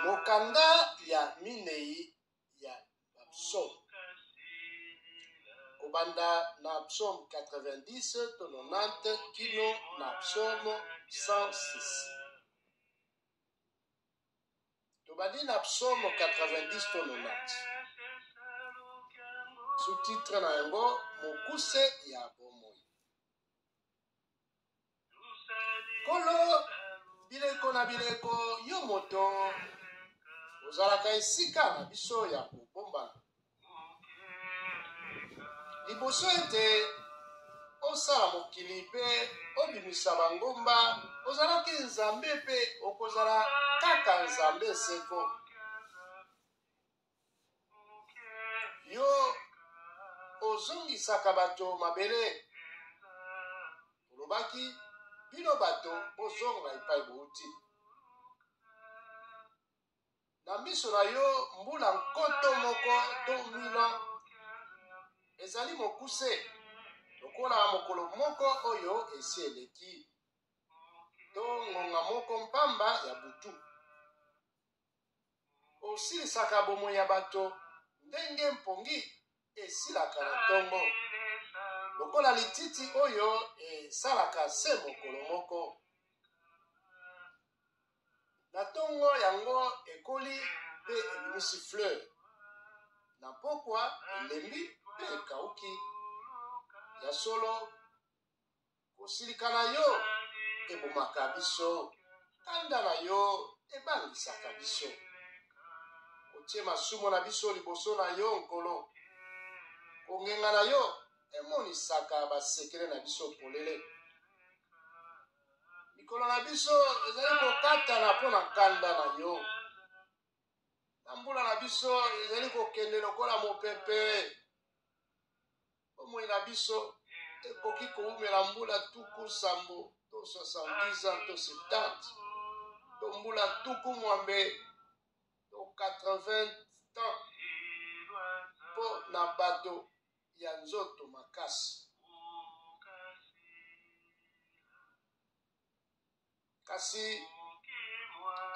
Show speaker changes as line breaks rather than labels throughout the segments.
Mokanda ya minei ya bapsaume, kobanda na psaume 90 to 90 kino na psaume 106. Tobandi na psaume 90 to 90. Sous-titre na yango mokuse ya bomoi. Nkolo, bileko na bileko, yo moto ozalaka esika na biso ya kobombana. Liboso ete osala mokili mpe obimisa bangomba, ozalaki Nzambe mpe okozala kaka Nzambe seko. Yo ozongisaka bato mabele. Olobaki, Bino bato, bozonga epai bouti. Na miso na yo, mbula 1000 to 1000 ans ezali mokuse lokola mokolo moko oyo esi eleki, to ngonga moko mpamba ya butu. Osilisaka bomoi ya bato ndenge mpongi esilaka na ntongo, lokola lititi oyo esalaka se mokolo moko. Na ntongo yango ekoli mpe ebimisi fleur, na mpokwa elembi mpe ekauki. Ya solo, Kosilika na yo ebomaka biso, kanda na yo ebangisaka biso. Otie masumu na biso liboso na yo, Nkolo. Kongenga na yo emonisaka basekele na biso polele. Mikolo na biso ezali kokatana mpo na kanda na yo. Bambula na biso ezali kokende lokola mopepe. Bomoi na biso ekoki kowumela mbula 70 to 70 ans to 70 to mbula 80 to 80 ans mpo na bato ya nzoto makasi. Kasi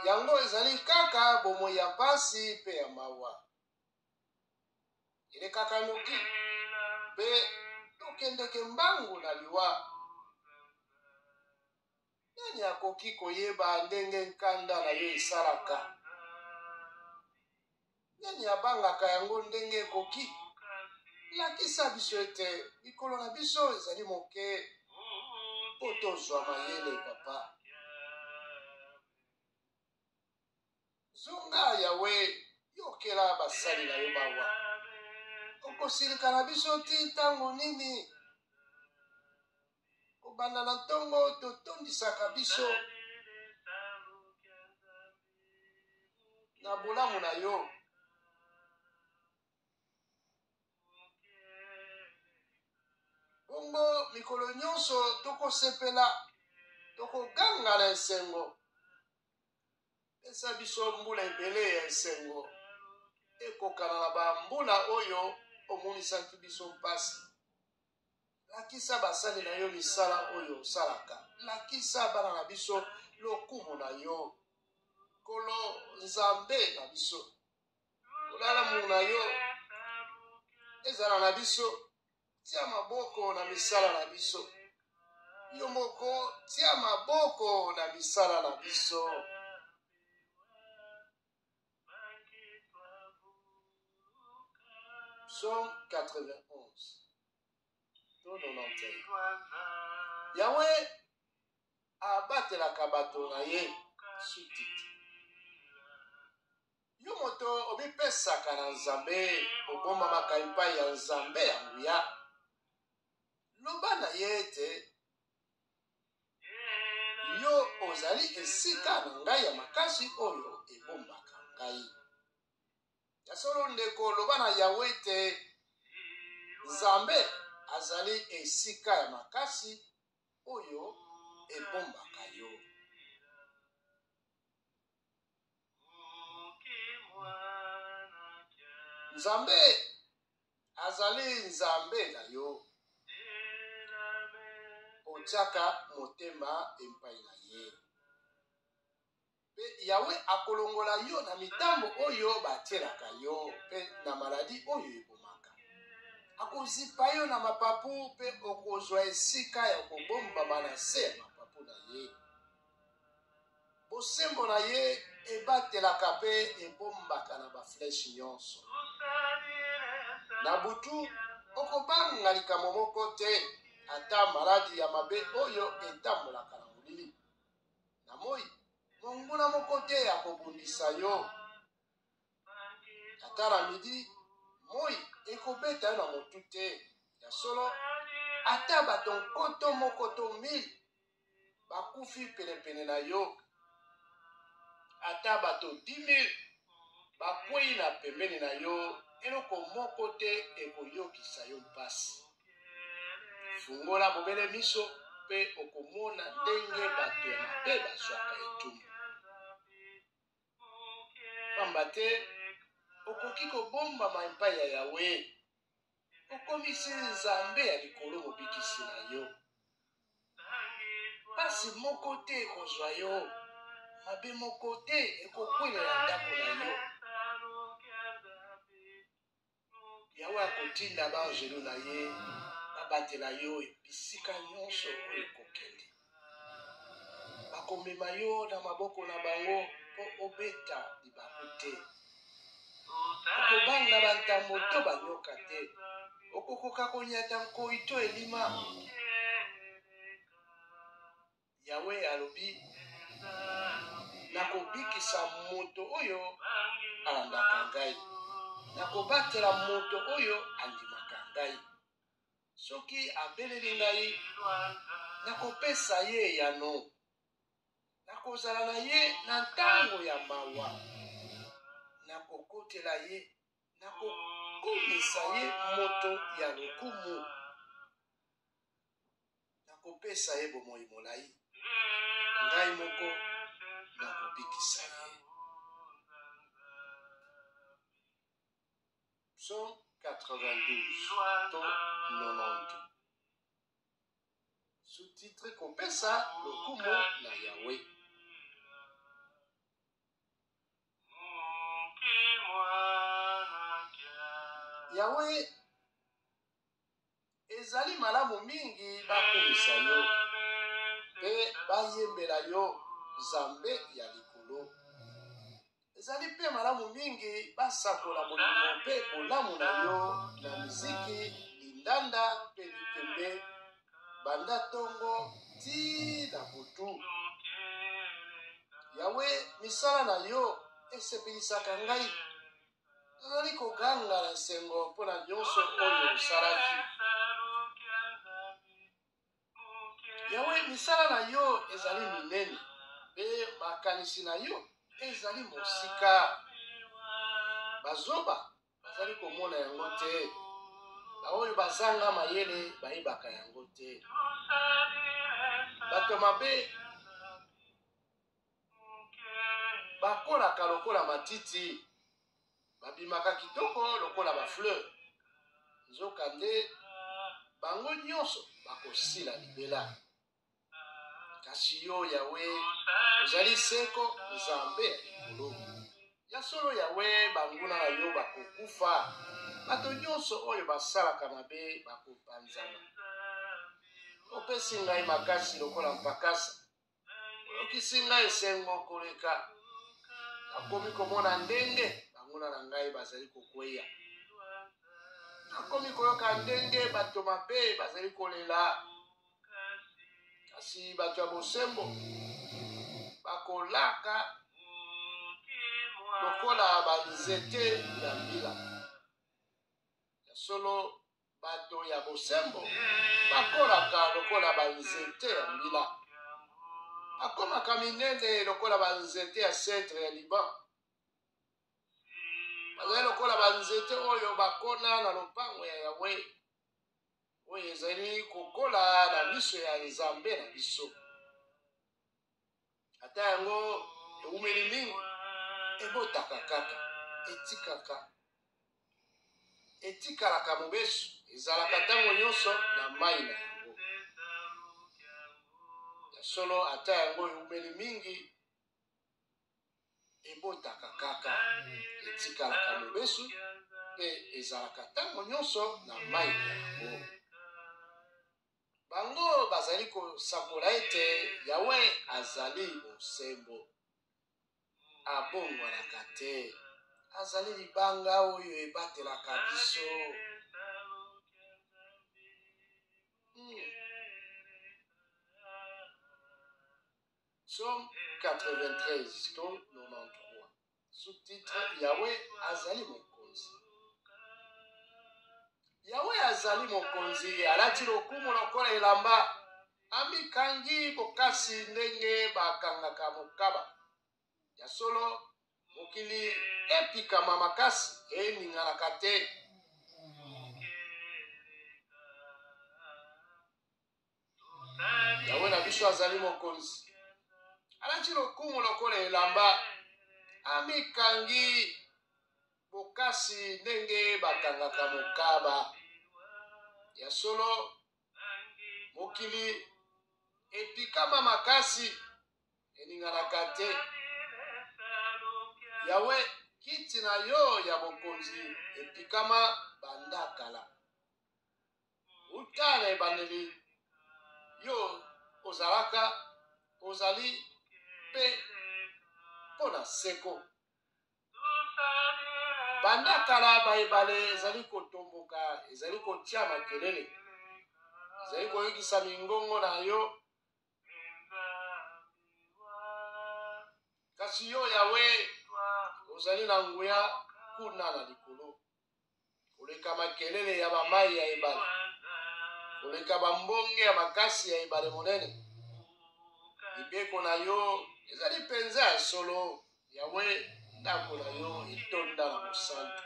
yango ezali kaka bomoi ya mpasi mpe ya mawa. Elekaka noki mpe tokendeke mbangu na liwa. Nani akoki koyeba ndenge nkanda na yo esalaka? Nani abangaka yango ndenge ekoki? Lakisa biso ete mikolo na biso ezali moke mpo tozwa mayele, Papa. Zonga, Yawe, yokela basali na yo mawa. Okosilika na biso tii ntango nini? Kobanda na ntongo totondisaka biso na bolamu na yo. Bongo mikolo nyonso tokosepela, tokoganga na esengo. Pesa biso mbula ebele ya esengo, ekokana na bambula oyo omonisaki biso mpasi. Lakisa basali na yo misala oyo osalaka, lakisa bana na biso lokumu na yo. Nkolo Nzambe na biso, bolamu na yo ezala na biso. Tia maboko na misala na biso. Yo moko tia maboko na misala na biso. Psaume 91 to 91. Yawe abatelaka bato na ye. Sous-titre. Yo moto omipesaka na Nzambe, obombamaka epai ya Nzambe ya nguya, loba na ye ete, Yo ozali esika na ngai ya makasi oyo ebombaka ngai. Ya solo, ndeko, loba na Yawe ete, Nzambe azali esika ya makasi oyo ebombaka yo. Nzambe azali Nzambe na yo, otiaka motema epai na ye. Mpe Yawe akolongola yo na mitambo oyo batielaka yo mpe na maladi oyo ebomaka. Akozipa yo na mapapu mpe okozwa esika ya kobombama na se ya mapapu na ye. Bosembo na ye ebatelaka mpe ebombaka na bafleshe nyonso. Na butu okobanga likambo moko te, ata maladi ya mabe oyo etambolaka na molili. Na moi, monguna moko te akobundisa yo. Ata na midi, moi ekobeta yo na motu te. Ya solo, ata bato 1000 to 1000 bakufi penepene na yo, ata bato 10 000 bakwei na pembeni na yo, eloko moko te ekoyokisa yo mpasi. Fungola bobele miso mpe okomona ndenge bato ya mabe bazwaka etumbu. Pamba te okoki kobombama epai ya Yawe, okomisi Nzambe ya likolo mobikisi na yo. Pasi moko te ekozwa yo, mabe moko te ekokwelela ndako na yo. Yawe akotinda baanzelu na ye babatela yo bisika nyonso oyo okokende. Bakomema yo na maboko na bango mpo obeta libaku te. Okobanga bantambo to banyoka te. Okokoka konyata nkoi to elima. Yawe alobi, Nakobikisa moto oyo alandaka ngai, nakobatela moto oyo andimaka ngai. Soki abeleli ngai, nakopesa ye eyano, nakozala na ye na ntango ya mawa, nakokotela ye, nakokomisa ye moto ya lokumu. Nakopesa ye bomoi molai, ngai moko nakobikisa ye. Psaume 92 to 92. Sous-titre Kopesa lokumu na Yahweh. Yahweh Ezali malamu mingi bakumisa yo mpe bayembela yo, Nzambe ya likolo. Ezali mpe malamu mingi basakola bolingo mpe bolamu na yo na miziki, lindanda mpe likembe, banda ntongo tii na butu. Yawe, misala na yo esepelisaka ngai. Nazali koganga na esengo mpo na nyonso oyo osalaki. Yawe, misala na yo ezali minene, mpe makanisi na yo ezali mosika. Bazoba bazali komona yango te, baoyo bazanga mayele bayebaka yango te. Bato mabe Bakolaka lokola matiti, babimaka kitoko lokola ba-fleur, nzokande bango nyonso bakosila libela. Kasi yo, Yawe, ozali seko Nzambe ya likolo. Ya solo, Yawe, banguna na yo bakokufa, bato nyonso oyo basalaka mabe bakopanzana. Opesi ngai makasi lokola mpakasa, Oyokisi ngai esengo koleka. Nakomi komona ndenge banguna na ngai bazali kokweya. Nakomi koyoka ndenge bato mabe bazali kolela. Kasi bato ya bosembo bakolaka lokola banzete ya mbila. Ya solo, Bato ya bosembo bakolaka lokola banzete ya mbila, bakomaka minene lokola banzete ya cedre ya Liban. Bazali lokola banzete oyo bakona na lopango ya Yawe, oyo ezali kokola na miso ya Nzambe na biso. Ata yango ewumeli mingi, ebotaka kaka, etikaka etikalaka mobesu, ezalaka ntango nyonso na mai na yango. Ya solo, ata yango ewumeli mingi, Ebotaka kaka, etikalaka mobesu mpe ezalaka ntango nyonso na mai na yango. Bango bazali kosakola ete Yawe azali bosembo, abongwanaka te, azali libanga oyo ebatelaka biso. Psaume 93 to 93, sous-titre Yawe azali mokonzi. Yawe azali mokonzi, alati lokumu lokola elamba, amikangi bokasi ndenge bakangaka mokaba. Ya solo, mokili epikama makasi, eninganaka te. Yawe na biso azali mokonzi, alati lokumu lokola elamba, amikangi bokasi ndenge bakangaka mokaba. Ya solo, mokili epikama makasi, eninganaka te. Yawe, kiti na yo ya bokonzi epikama banda kala. Uta na ebandeli, yo ozalaka, ozali mpe mpo na seko. Banda kala baebale ezali kotomboka, ezali kotia makelele, ezali koyokisa mingongo na yo. Kasi yo, Yawe, ozali na nguya kuna na likolo. Koleka makelele ya bamai ya ebale, koleka bambonge ya makasi ya ebale monene. Mibeko na yo ezali mpenza ya solo, Yawe, ndako na yo etonda na bosantu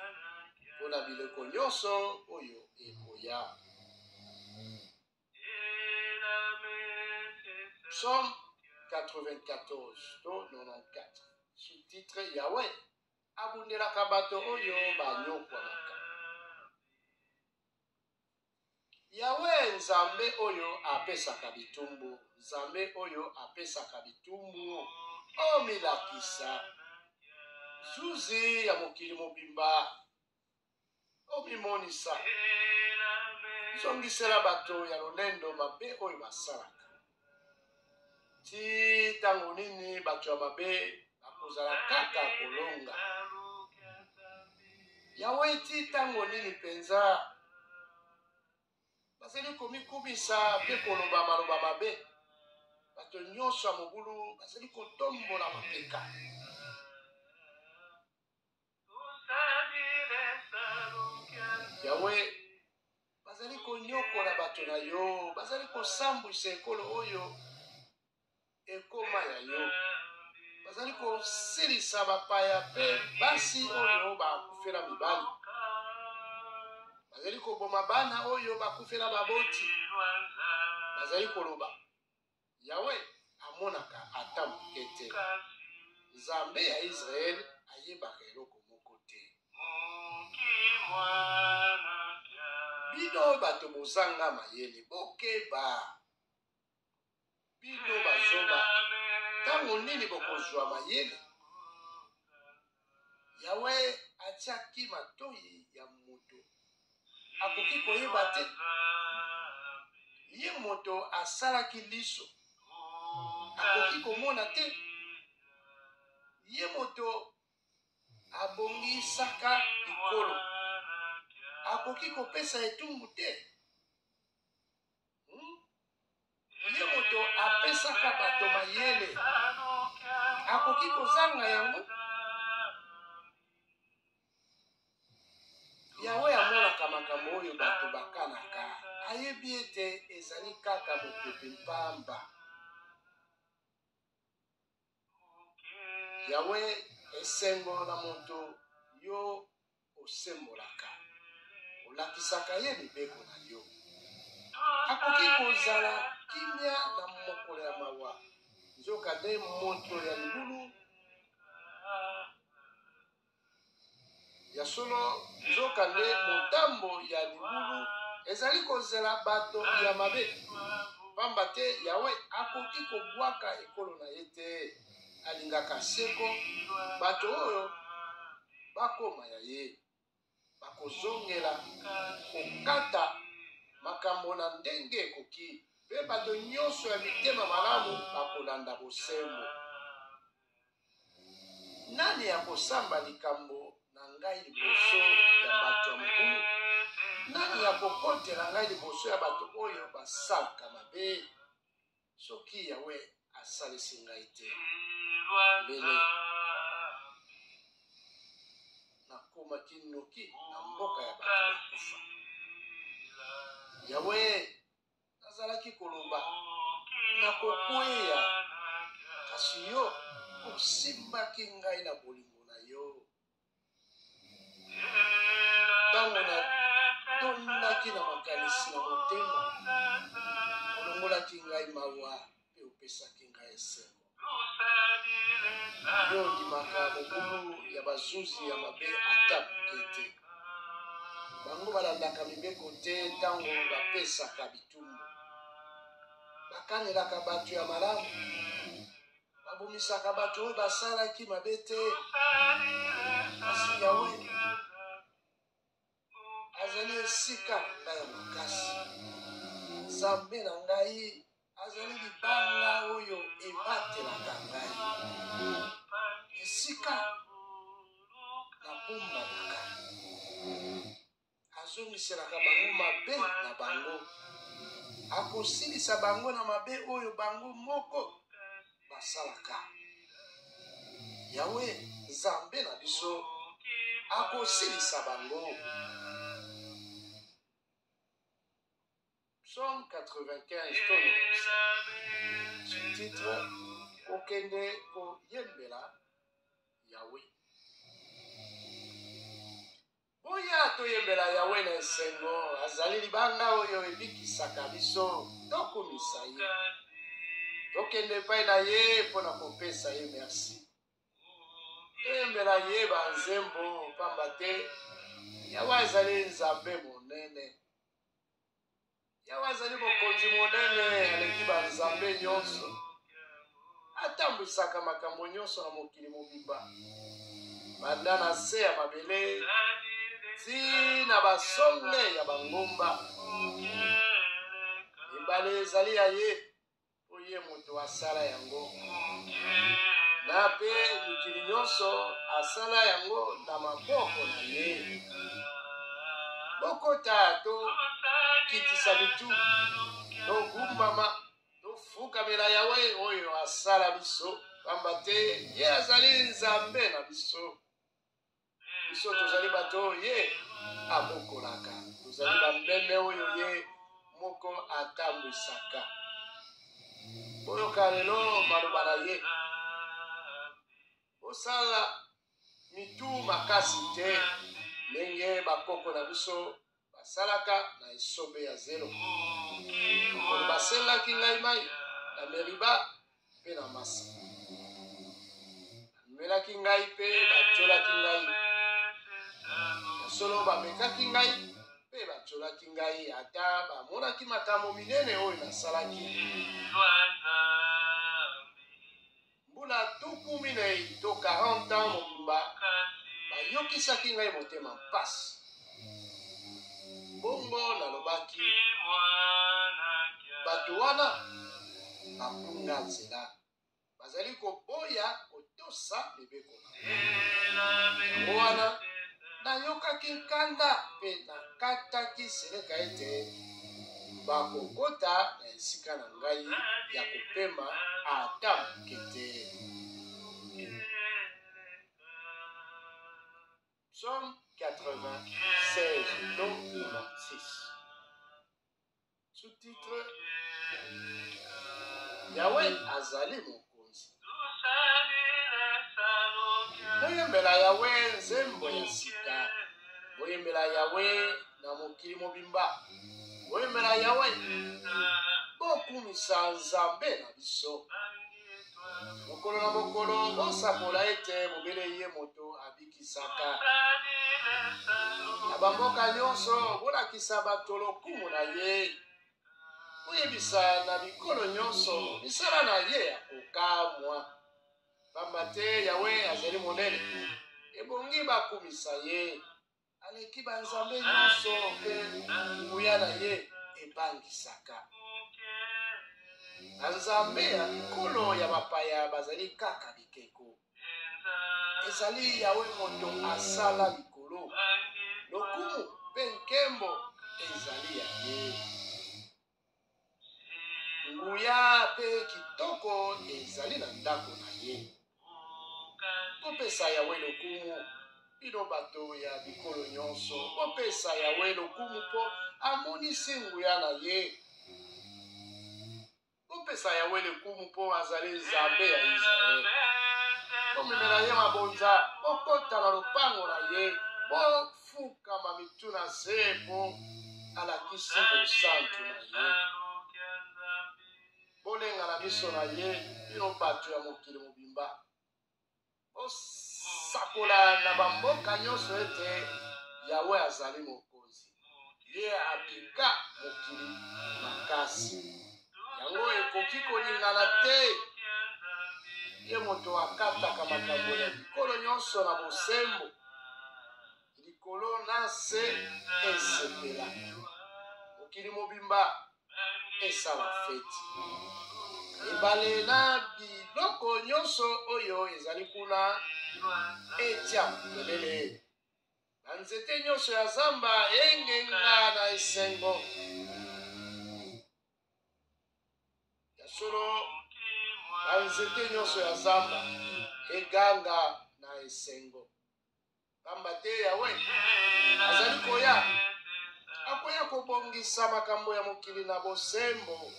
mpo na bileko nyonso oyo ekoya. Psaume 94 to 94, sous-titre Yahweh abundelaka bato oyo banyokwamaka. Yawe, Nzambe oyo apesaka bitumbu, Nzambe oyo apesaka bitumbu, omilakisa. Zuzi ya mokili mobimba, omimonisa. Zongisela bato ya lolendo mabe oyo basalaka. Tii ntango nini bato ya mabe bakozala kaka kolonga? Yawe, tii ntango nini mpenza bazali komikumisa mpe koloba maloba mabe? Bato nyonso ya mobulu bazali kotombola mapeka. Yawe, bazali konyokola bato na yo, bazali kosambwisa ekolo oyo ekoma ya yo, bazali kosilisa bapaya mpe basi oyo bakufela mibali, bazali koboma bana oyo bakufela baboti, bazali koloba, Yawe amonaka ata moke te, Nzambe ya Yisraele ayebaka eloko moko te. Bino bato bozanga mayele, bokeba! Bino bazoba, ntango nini bokozwa mayele? Yawe atiaki matoi ya moto akoki koyeba te. Ye moto asalaki liso akoki komona te. Ye moto abongisaka bikolo akoki kopesa etumbu te. Hmm? Ye moto apesaka bato mayele akoki kozanga yango? Yawe amonaka makambo oyo bato bakanaka, ayebi ete ezali kaka mopepe mpamba. Yawe, esengo na moto yo osembolaka, olakisaka ye mibeko na yo. Akoki kozala kimia na mokolo ya mawa, nzokande moto ya libulu Ya solo, nzokande motambo ya libulu ezali kozela bato ya mabe, pamba te Yawe akoki kobwaka ekolo na ye te. Alingaka seko bato oyo bakoma ya ye. Bakozongela kokata makambo na ndenge ekoki, mpe bato nyonso ya mitema malamu bakolanda bosembo. Nani akosamba likambo na ngai liboso ya bato ya mobulu? Nani akokotela ngai liboso ya bato oyo basalaka mabe? Soki Yawe asalisi ngai te, mbele nakomaki noki na mboka ya bato bakufa. Yawe, nazalaki koloba, Nakokweya, kasi yo osimbaki ngai na bolingo na yo. Ntango natondaki na makanisi na motema, olongolaki ngai mawa mpe opesaki ngai esengo. Yo ondimaka mobulu ya bazuzi ya mabe ata moke te. Bango balandaka mibeko te ntango bapesaka bitumbu. Bakanelaka bato ya malamu, babomisaka bato oyo basalaki mabe te. Kasi Yawe azali esika na ngai ya makasi, Nzambe na ngai azali libanga oyo ebatelaka ngai, esika nabombanaka. Azongiselaka bango mabe na bango, akosilisa bango na mabe oyo bango moko basalaka. Yawe Nzambe na biso akosilisa bango. Psaume 95 to 95, sous-titre Kokende koyembela Yawe. Boya toyembela Yawe na esengo, azali libanga oyo ebikisaka biso, tokumisa ye. Tokende epai na ye mpo na kopesa ye merci. Toyembela ye banzembo, pamba te Yawe azali Nzambe monene. Yawe azali mokonzi monene, aleki banzambe nyonso. Atambwisaka makambo nyonso na mokili mobimba, banda na se ya mabele tii na basonge ya bangomba. Ebale ezali ya ye, mpo ye moto asala yango, na mpe mikili nyonso asala yango na maboko na ye. Bokota, tokitisa mitu, togumbama, tofukamela Yawe oyo asala biso, pamba te ye azali Nzambe na biso. Biso tozali bato oyo ye abokolaka, tozali bameme oyo ye moko atambwisaka. Boyoka lelo maloba na ye, bosala mitu makasi te ndenge bakoko na biso basalaka na esobe ya zelo, mokolo basengaki ngai mai na Meriba mpe na Masa. Bamelaki ngai mpe batiolaki ngai. Ya solo, bamekaki ngai mpe batiolaki ngai, ata bamonaki makambo minene oyo nasalaki. Mbula 40 to 40 ans mobimba bayokisaki ngai motema mpasi. Bongo nalobaki, Bato wana babunga nzela, bazali koboya kotosa mibeko na ngai. Yango wana nayokaki nkanda mpe nakataki seleka ete bakokota na esika na ngai ya kopema ata moke te. Psaume 96 to 96. Sous-titre Yawe azali mokonzi. Boyembela Yawe nzembo ya sika. Boyembela Yawe na mokili mobimba. Boyembela Yawe. Bokumisa Nzambe na biso. Mokolo na mokolo bosakola ete bobele ye moto abikisaka. Na bamboka nyonso bolakisa bato lokumu na ye. Boyebisa na bikolo nyonso misala na ye ya kokamwa. Pamba te Yawe azali monene, ebongi bakumisa ye. Aleki banzambe nyonso mpe nguya na ye ebangisaka. Banzambe ya bikolo ya bapaya bazali kaka bikeko. Ezali Yawe moto asala likolo. Lokumu mpe nkembo ezali ya ye. Nguya mpe kitoko ezali na ndako na ye. Bopesa Yawe lokumu, bino bato ya bikolo nyonso. Bopesa Yawe lokumu mpo amonisi nguya na ye. Bopesa Yawe lokumu mpo azali Nzambe ya Israele. Bomemela ye mabonza, bokota na lopango na ye, bofukama mitu na se mpo alakisi bosantu na ye. Bolenga na miso na ye, bino bato ya mokili mobimba. Bosakola na bamboka nyonso ete Yawe azali Mokonzi. Ye apika mokili makasi, yango ekoki koningana te. Ye moto akataka makambo ya bikolo nyonso na bosembo. Likolo na nse esepela, mokili mobimba esala feti. Ebale na biloko nyonso oyo ezali kuna etia makelele. Banzete nyonso ya zamba engenga na esengo. Ya solo, banzete nyonso ya zamba eganga na esengo. Pamba te Yawe azali koya, akoya kobongisa makambo ya mokili na bosembo,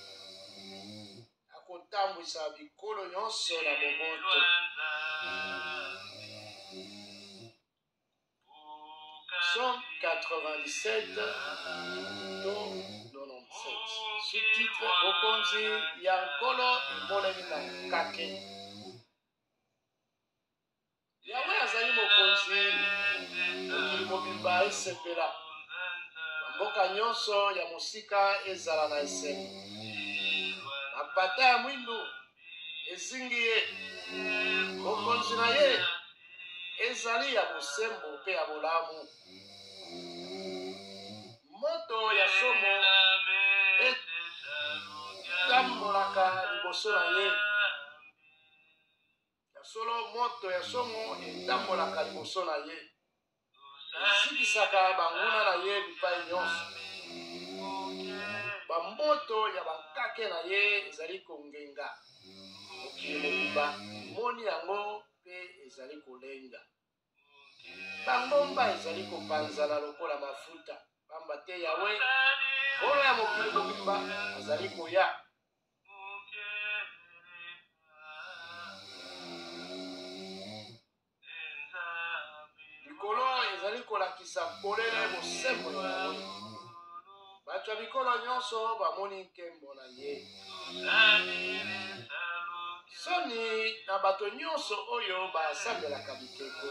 akotambwisa bikolo nyonso na boboto. Psaume 97 to 97. Sous-titre Bokonzi ya Nkolo emonani na nkake. Yawe azali mokonzi, mokili mobimba esepela, bamboka nyonso ya mosika ezala na esengo. Mapata ya mwindu ezingi ye, bokonzi na ye ezali ya bosembo mpe ya bolamu. Moto ya somo etambolaka liboso na ye. Ya solo, moto ya somo etambolaka liboso na ye, ezikisaka banguna na ye bipai nyonso. Bamboto ya bankake na ye ezali kongenga, mokili mobimba emoni yango mpe ezali kolenga. Bangomba ezali kopanzana lokola mafuta, pamba te Yawe, Nkolo ya mokili mobimba, azali koya. Likolo ezali kolakisa polele bosembo ya Yawe. Bato ya bikolo nyonso bamoni nkembo na ye. Soni na bato nyonso oyo basambelaka bikeko,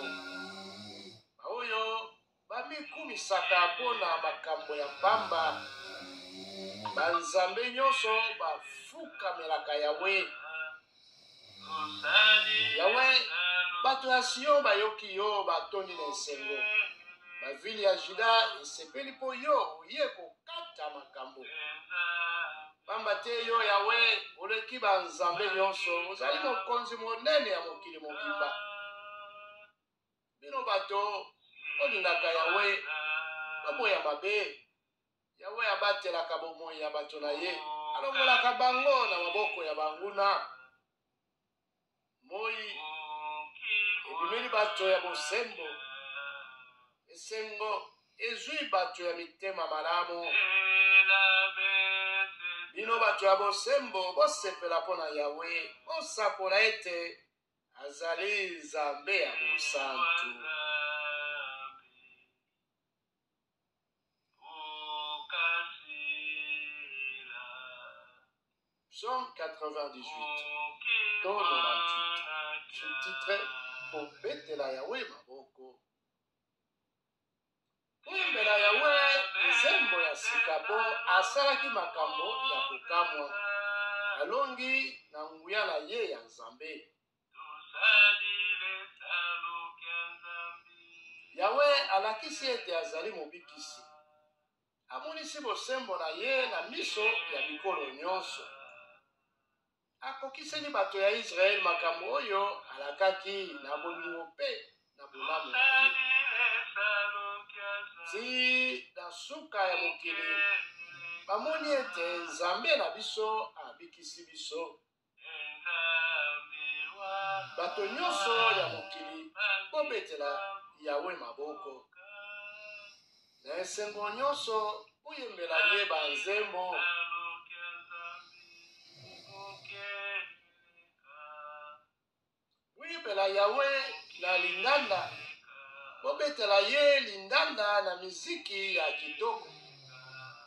baoyo bamikumisaka mpo na makambo ya mpamba. Banzambe nyonso bafukamelaka Yawe. Yawe, bato ya Sion bayoki yo, batondi na esengo. Bavile ya Juda esepeli mpo yo oye kokata makambo. Pamba te yo, Yawe, oleki banzambe nyonso, ozali mokonzi monene ya mokili mobimba. Bino bato bolingaka Yawe, boboya mabe. Yawe abatelaka bomoi ya bato na ye, alongolaka bango na maboko ya banguna. Moi ebimeli bato ya bosembo, esengo ezwi bato ya mitema malamu. Bino bato ya bosembo, bosepela mpo na Yawe, bosakola ete azali Nzambe ya bosantu. Psaume 98 to 98, sous-titre Kobetela Yawe maboko. Boyembela Yawe nzembo ya sika mpo asalaki makambo ya kokamwa. Alongi na nguya na ye ya Nzambe. Yawe alakisi ete azali mobikisi. Amonisi bosembo na ye na miso ya bikolo nyonso. Akokiseli bato ya Yisraele makambo oyo alakaki na bolingo mpe na bolamu na ye. Tii na suka ya mokili, bamoni ete Nzambe na biso abikisi biso. Bato nyonso ya mokili, bobetela Yawe maboko. Na esengo nyonso, boyembela ye banzembo. Boyembela Yawe na lindanda, bobetela ye lindanda na miziki ya kitoko.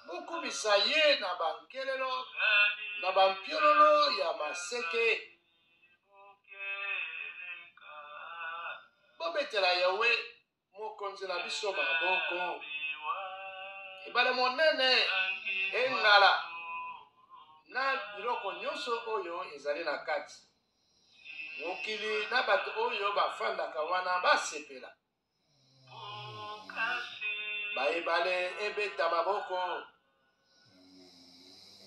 Bokumisa ye na bankelelo, na bampiololo ya maseke. Bobetela Yawe Mokonzi na biso maboko. Ebale monene engala na biloko nyonso oyo ezali na kati. Mokili na bato oyo bafandaka wana basepela. Baebale ebeta maboko,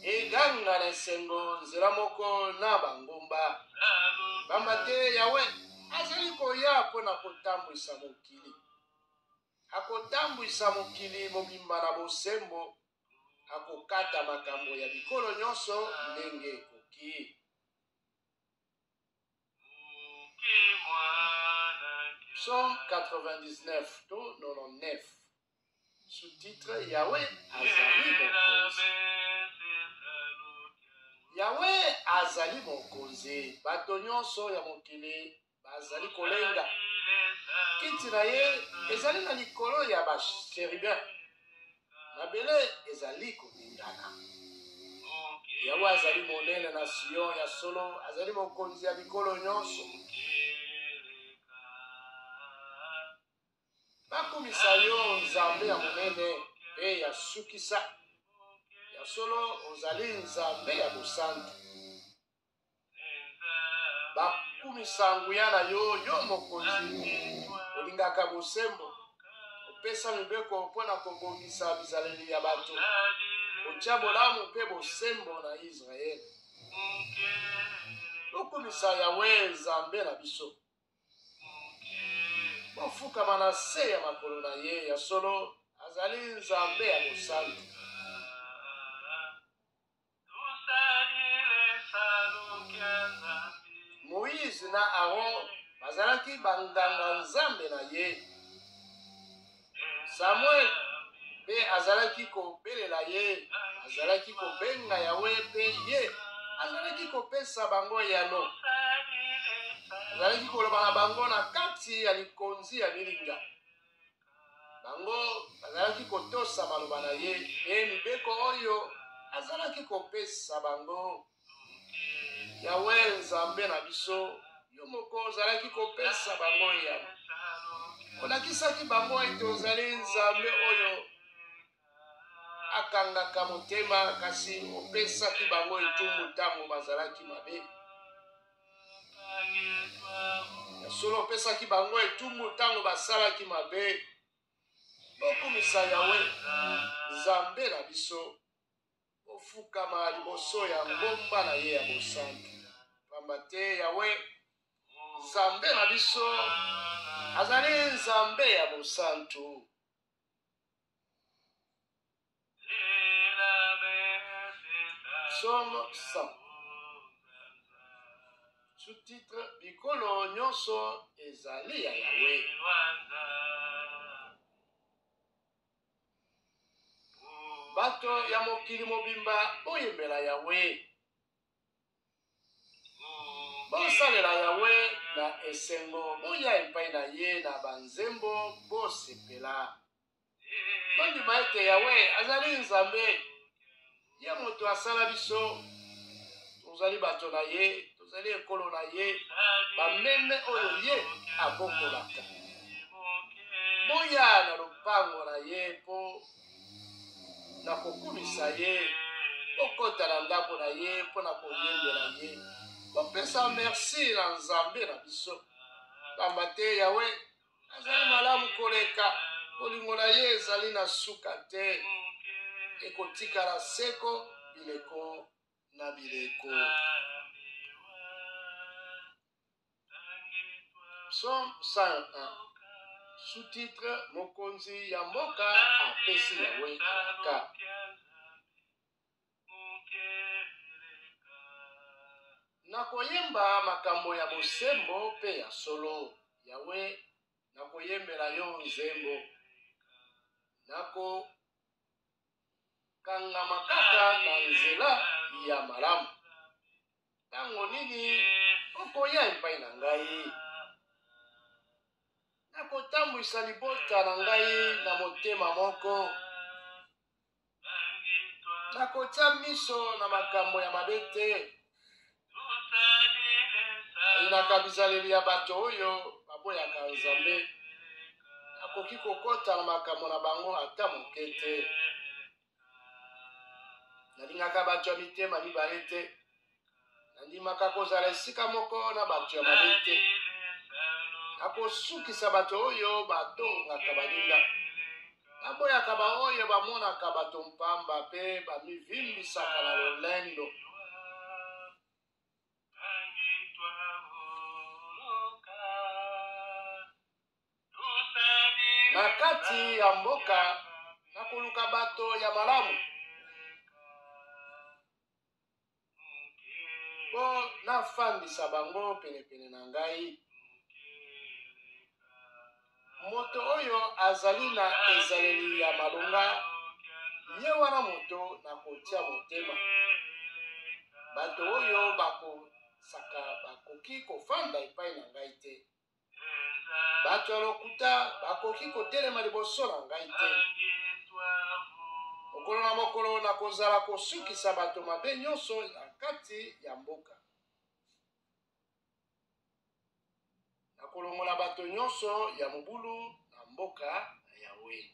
eganga na esengo nzela moko na bangomba. Pamba te Yawe azali koya mpo na kotambwisa mokili. Akotambwisa mokili mobimba na bosembo, akokata makambo ya bikolo nyonso ndenge ekoki. Psaume 99 to 99 sous-titre Yahweh azali mokonzi. Yahweh azali mokonzi, bato nyonso ya mokili bazali kolenga. Kiti na ye ezali na likolo ya ba-cherubin, mabele ezali koningana. Yawe azali monene na Sion, ya solo azali mokonzi ya bikolo nyonso. Bakumisa yo Nzambe ya monene mpe ya sukisa, ya solo ozali Nzambe ya bosantu. Bakumisa nguya na yo, yo mokonzi, olingaka bosembo, opesa mibeko mpo na kobongisa bizaleli ya bato, otya bolamu mpe bosembo na Yisraele. Bokumisa Yawe Nzambe na biso, bofukama na se ya makolo na ye, ya solo azali Nzambe ya bosantu. Moize na Aron bazalaki banganga-nzambe na ye. Samuel mpe azalaki kobelela ye, azalaki kobenga Yawe mpe ye azalaki kopesa bango eyano. Azalaki koloba na bango na kati ya likonzi ya milinga. Bango bazalaki kotosa maloba na ye mpe mibeko oyo azalaki kopesa bango. Yawe Nzambe na biso, yo moko ozalaki kopesa bango eyano. Olakisaki bango ete ozali Nzambe oyo akangaka motema, kasi opesaki bango etumbu ntango bazalaki mabe. Ya solo opesaki bango etumbu ntango basalaki mabe. Bokumisa Yawe, Nzambe na biso, bofukama liboso ya ngomba na ye ya bosantu, pamba te Yawe Nzambe na biso azali Nzambe ya bosantu. Psaume 100. Sous-titre Bikolo nyonso ezali ya Yawe. Bato ya mokili mobimba boyembela Yawe. Bosalela Yawe na esengo, boya epai na ye na banzembo, bosepela. Bondima ete Yawe azali Nzambe, ye moto asala biso, tozali bato na ye, tozali ekolo na ye, bameme oyo ye abokolaka. Boya na lopango na ye mpo na kokumisa ye, bokota na ndako na ye mpo na koyembela ye. Bopesa merci na Nzambe na biso, pamba te Yawe azali malamu koleka, bolingo na ye ezali na suka te, ekotikala seko bileko na bileko. Psaume 101 sous-titre Mokonzi ya mboka apesi Yawe elaka. Nakoyemba makambo ya bosembo mpe ya solo, Yawe, nakoyembela yo nzembo. Nakokangama kaka na nzela ya malamu. Ntango nini okoya epai na ngai? Nakotambwisa libota na ngai na motema moko. Nakotia miso na makambo ya mabe te. Nayinaka bizaleli ya bato oyo baboyaka Nzambe. Nakoki kokota na makambo na bango ata moke te. Nalingaka bato ya mitema mibale te. Nandimaka kozala esika moko na bato ya mabe te. Nakosukisa bato oyo batongaka baninga. Naboyaka baoyo bamonaka bato mpamba mpe bamivimbisaka na lolendo. Na kati ya mboka nakoluka bato ya malamu mpo nafandisa bango penepene na ngai. Moto oyo azali na ezaleli ya malonga, ye wana moto nakotia motema. Bato oyo bakosaka bakoki kofanda epai na ngai te. Bato ya lokuta bakoki kotelema liboso na ngai te. Mokolo na mokolo nakozala kosukisa bato mabe nyonso na kati ya mboka. Nakolongola bato nyonso ya mobulu na mboka na Yawe.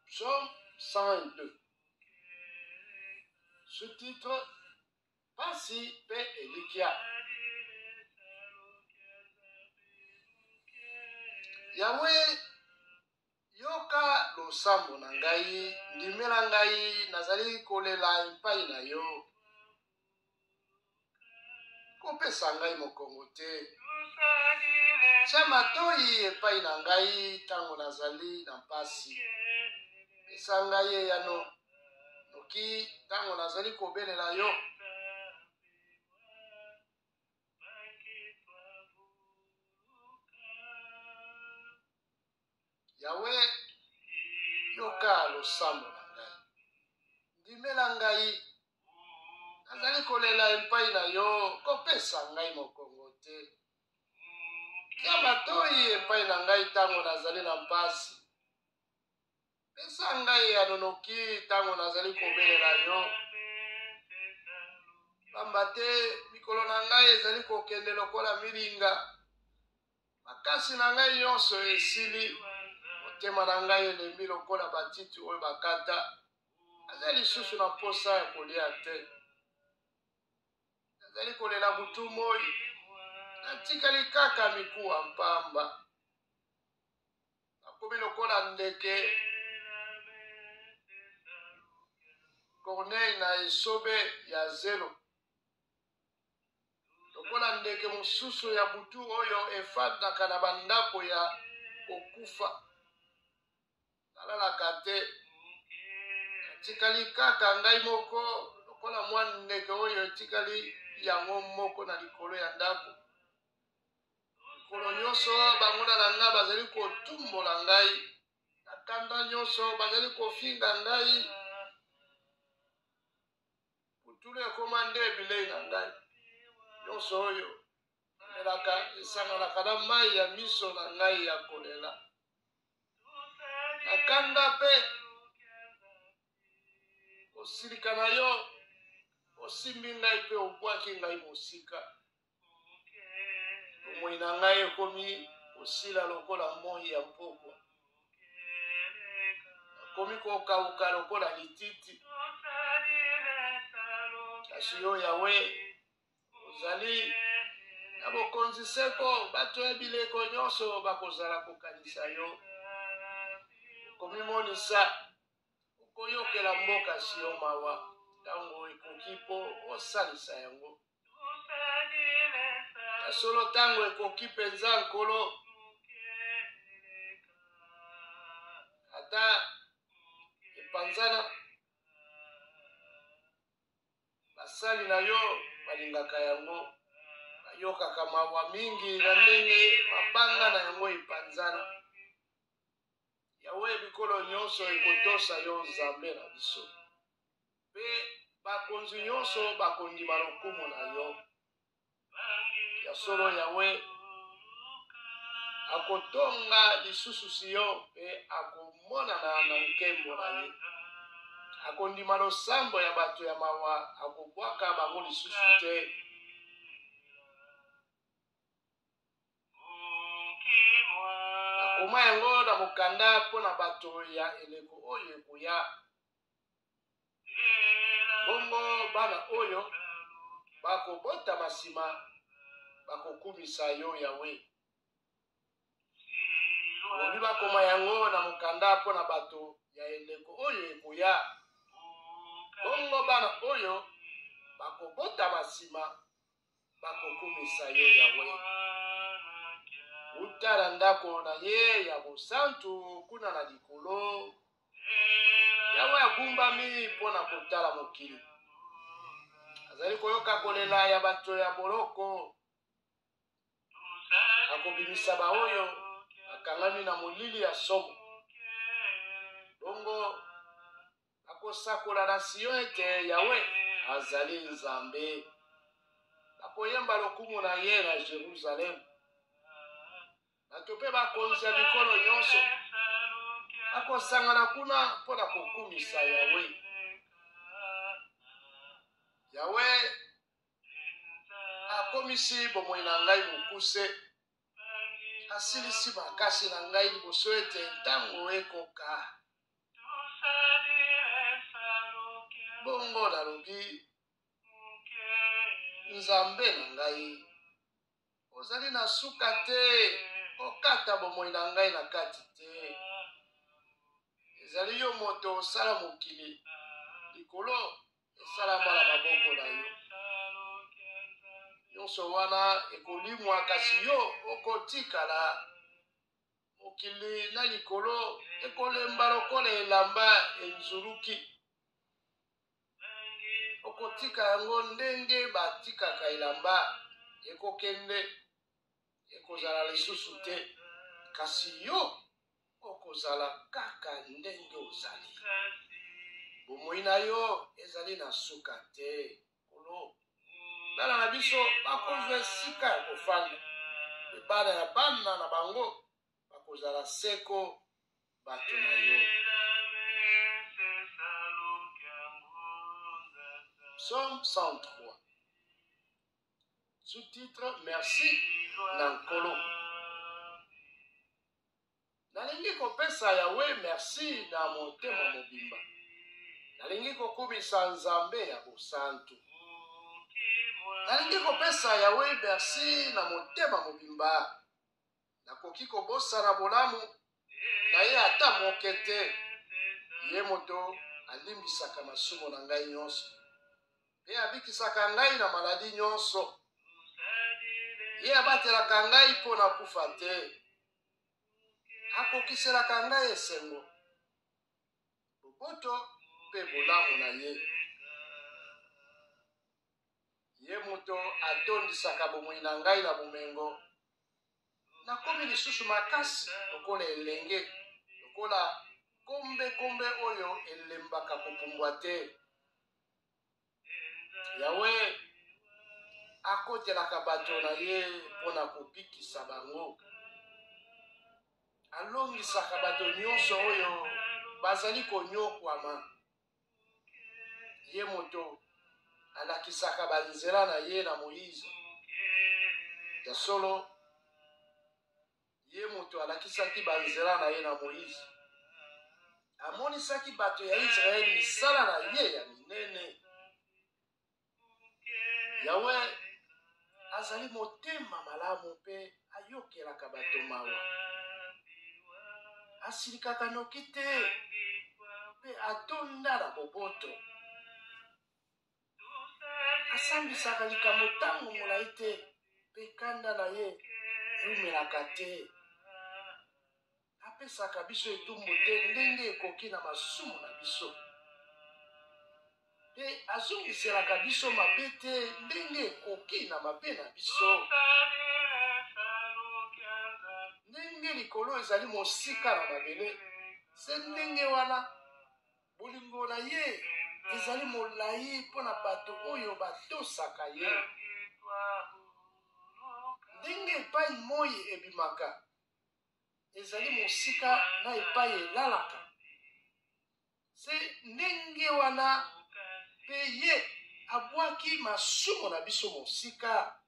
Psaume 102. Sous-titre Pasi pe elikya. Yawe, yoka losambo na ngai, ndimela ngai, nazali kolela epai na yo. Kopesa ngai mokongo te. Tia matoi epai na ngai ntango nazali na mpasi. Pesa ngai eyano noki ntango nazali kobelela yo. Yawe, yoka losambo na ngai, ndimela ngai, nazali kolela epai na yo, kopesa ngai mokongo te. Tia matoi epai na ngai ntango nazali na mpasi, pesa ngai eyano noki ntango nazali kobelela yo, pamba te mikolo na ngai ezali kokende lokola milinga. Makasi na ngai nyonso esili, motema na ngai elembi lokola matiti oyo bakata, nazali lisusu na mposa ya kolia te. Nazali kolela butu moi, natikali kaka mikuwa mpamba. Nakomi lokola ndeke corneille na esobe ya zelo. Lokola ndeke mosusu ya butu oyo efandaka na bandako ya kokufa. Nalalaka te, natikali kaka ngai moko lokola mwa ndeke oyo etikali yango moko na likolo ya ndako. Mikolo nyonso banguna na ngai bazali kotumbola ngai, na kanda nyonso bazali kofinga ngai. Putulu ekoma nde bilei na ngai. Nyonso oyo namelaka esanganaka na mai ya miso na ngai ya kolela. Na kanda mpe kosilika na yo, osimbi ngai mpe obwaki ngai mosika. Bomoi na ngai ekomi. Kosila lokola moi ya mpokwa. Nakomi kokauka lokola lititi. Kasi yo Yawe, ozali na bokonzi seko, bato ya bileko nyonso bakozala kokanisa yo. Okomimonisa, okoyokela mboka Sion mawa ntango ekoki mpo osalisa yango. Ya solo ntango ekoki mpenza, Nkolo, ata epanzana, basali na yo balingaka yango, bayokaka mawa mingi na ndenge mabanga na yango epanzana. Yawe, bikolo nyonso ekotosa yo, Nzambe na biso, mpe bakonzi nyonso bakondima lokumu na yo. Ya solo, Yawe akotonga lisusu Sion mpe akomonana na nkembo na ye. Akondima losambo ya bato ya mawa, akobwaka bango lisusu te. Bakoma yango na mokanda mpo na bato ya eleko oyo ekoya. Bongo bana oyo bakobotama nsima bakokumisa yo, Yawe. Olobi bakoma yango na mokanda mpo na bato ya eleko oyo ekoya. Bongo bana oyo bakobotama nsima bakokumisa yo, Yawe. Wuta na ndako na ye ya bosantu kuna na likolo, Yawe agumbami mpo na kotala mokili. Azali koyoka kolela ya bato ya boloko. Akobimisa baoyo bakangami na molili ya somo. Bongo Bakosakola na Sion ete Yawe azali Nzambe. Bakoyemba lokumu na ye na Jerusalem. Bato mpe bakonzi ya bikolo nyonso bakosangana kuna mpo na kokumisa Yawe. Yawe akomisi bomoi na ngai mokuse, asilisi makasi na ngai liboso ete ntango ekoka. Bongo nalobi, Nzambe na ngai, ozali na suka te, kokata bomoi na ngai na kati te. Ezali yo moto osala mokili, likolo esalama na maboko na yo. Nyonso wana ekolimwa, kasi yo okotikala. Mokili na likolo ekolemba lokola elamba enzuluki. Okotika yango ndenge batikaka elamba, ekokende, ekozala lisusu te. Kasi yo okozala kaka ndenge ozali. Bomoi na yo ezali na suka te. Nkolo, bana na biso bakozwa esika ya kofanda, mpe bana ya bana na bango bakozala seko bato na yo. Psaume 103. Sous-titre Merci na Nkolo. Nalingi kopesa Yawe merci na motema mobimba, nalingi kokumisa Nzambe ya bosantu. Nalingi kopesa Yawe merci na motema mobimba, nakoki kobosana bolamu na ye ata moke te. Ye moto alimbisaka masumu na ngai nyonso mpe abikisaka ngai na maladi nyonso. Ye abatelaka ngai mpo nakufa te. Akokiselaka ngai esengo, boboto mpe bolamu na ye. Ye moto atondisaka bomoi na ngai na bomengo. Nakomi lisusu makasi lokola elenge, lokola kombekombe oyo elembaka kopumbwa te. Yawe akotelaka bato na ye mpo na kobikisa bango. Alongisaka bato nyonso oyo bazali konyokwama. Ye moto alakisaka banzela na ye na Moize. Ya solo, Ye moto alakisaki banzela na ye na Moize, amonisaki bato ya Israele misala na ye ya minene. Yawe azali motema malamu mpe ayokelaka bato mawa. Asilikaka noki te mpe atonda na boboto. Asambisaka likambo ntango molai te mpe kanda na ye eumelaka te. Apesaka biso etumbu te ndenge ekoki na masumu na biso, mpe azongiselaka biso mabe te ndenge ekoki na mabe na biso. Ndenge likolo ezali mosika na mabele, se ndenge wana Bolingo na ye ezali molai mpo na bato oyo batosaka ye. Ndenge epai moi ebimaka ezali mosika na epai elalaka, se ndenge wana mpe ye abwaki masumu na biso mosika.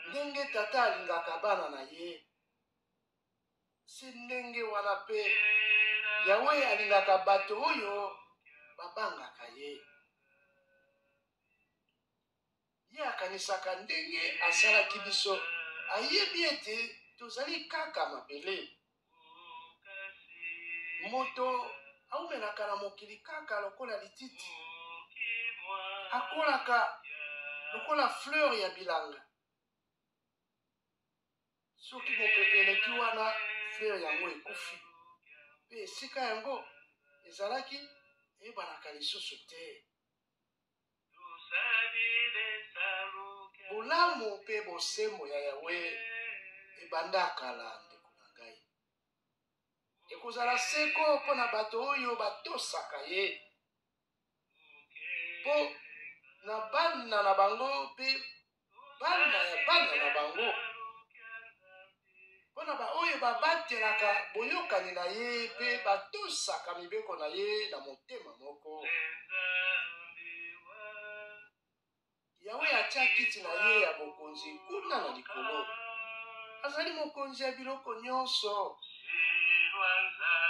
Ndenge tata alingaka bana na ye, Se ndenge wana mpe Yawe alingaka bato oyo babangaka ye. Ye akanisaka ndenge asalaki biso, ayebi ete tozali kaka mabele. Moto aumelaka na mokili kaka lokola lititi, akolaka lokola fleur ya bilanga. Soki mopepe eleki wana, fleur yango ekufi, mpe esika yango ezalaki eyebanaka lisusu te. Bolamu mpe bosembo ya Yawe ebanda kala, ndeko na ngai. Ekozala seko mpo na bato oyo batosaka ye, mpo na bana na bango mpe bana ya bana na bango, mpo na baoyo babatelaka boyokani na ye mpe batosaka mibeko na ye na motema moko. Yawe atya kiti na ye ya bokonzi kuna na likolo. Azali mokonzi ya biloko nyonso.